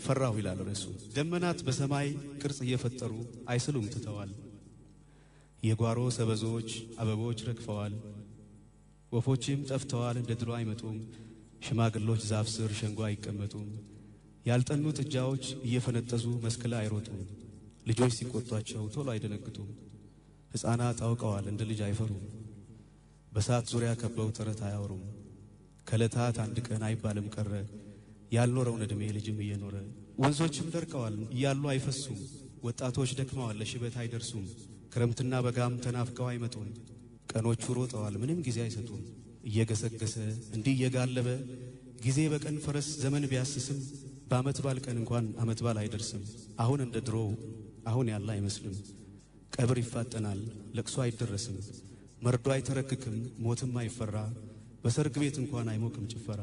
ፈራሁ ይላል ርዕሱ። ደመናት በሰማይ ቅርጽ እየፈጠሩ አይስሉም ትተዋል። የጓሮ ሰበዞች አበቦች ረግፈዋል። ወፎችም ጠፍተዋል እንደ ድሮ አይመጡም። ሽማግሎች ዛፍ ስር ሸንጎ አይቀመጡም። ያልጠኑ ጥጃዎች እየፈነጠዙ መስክ ላይ አይሮጡም። ልጆች ሲቆጧቸው ቶሎ አይደነግጡም። ሕፃናት አውቀዋል እንደ ልጅ አይፈሩም። በእሳት ዙሪያ ከበው ተረት አያወሩም። ከዕለታት አንድ ቀን አይባልም ቀረ ያልኖረውን ዕድሜ ልጅም እየኖረ። ወንዞችም ደርቀዋል እያሉ አይፈሱም። ወጣቶች ደክመዋል ለሽበት አይደርሱም። ክረምትና በጋም ተናፍቀው አይመጡም። ቀኖቹ ሮጠዋል ምንም ጊዜ አይሰጡም። እየገሰገሰ እንዲህ እየጋለበ ጊዜ በቀን ፈረስ ዘመን ቢያስስም በዓመት ባል ቀን እንኳን ዓመት ባል አይደርስም። አሁን እንደ ድሮው አሁን ያለ አይመስልም። ቀብር ይፋጠናል፣ ለቅሶ አይደረስም። መርዶ አይተረክክም፣ ሞትም አይፈራ። በሰርግ ቤት እንኳን አይሞቅም ጭፈራ።